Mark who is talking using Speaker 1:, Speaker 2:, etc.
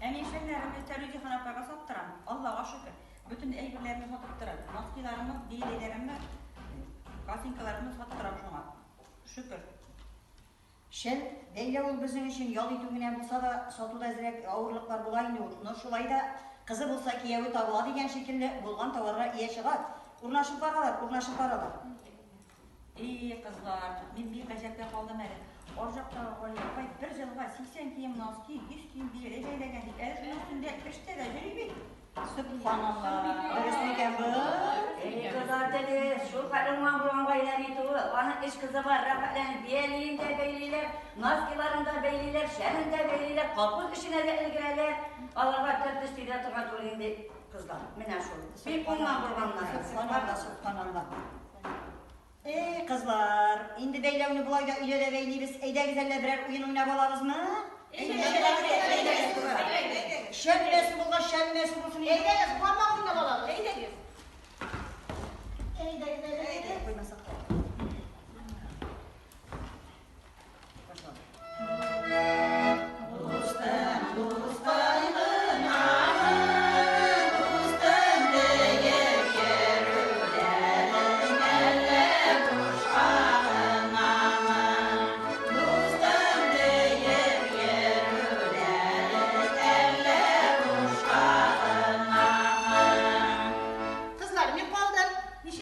Speaker 1: Ә мин шәлләремне Тәрүзихан апайга саттырам. Аллага шөкер, бөтен әйберләремне сатып торам. Носкиларымны, бияләйләремне, косинкаларымны саттырам шуңа. Шөкер.
Speaker 2: Шәл бәйләү ул безнең өчен ял итү генә булса да, сатуда әзрәк авырлыклар була инде ул. Но шулай да, кызы булса кияве табыла дигән шикелле, булган товарга ия чыга. Урнашып баралар, урнашып баралар.
Speaker 1: И, кызлар, мин бик гаҗәпкә калдым әле. Аржактагы Галия апай бер җылга 80 кием носки, 100 кием бияләй бәйләгән ди. Әле шуның өстендә эштә дә йөри бит.
Speaker 2: Сөбханалла, дөрес микән бу?
Speaker 3: Эй, кызлар, дөрес, шул хәтле уңган булган гаилә бит ул. Аның өч кызы бар, рәхәтләнеп бияләен дә бәйлиләр, носкиларын да бәйлиләр, шәлен дә бәйлиләр, колхоз эшенә дә өлгерәләр. Аларга тел теш тидерә торган түгел инде, кызлар. Менә шул. Бик уңган булганнар.
Speaker 2: Сөбханалла, сөбханалла. Эй, кызлар, инде бәйләүне болай да өйдә дә бәйлибез. Әйдәгез әллә берәр уен уйнап алабызмы? Әйдәгез. Шәл өмәсе булгач, шәл өмәсе булсын инде.
Speaker 4: Әйдәгез, бармак уйнап алабыз. Әйдәгез. Әйдәгез, әйдәгез.
Speaker 2: Куймаса.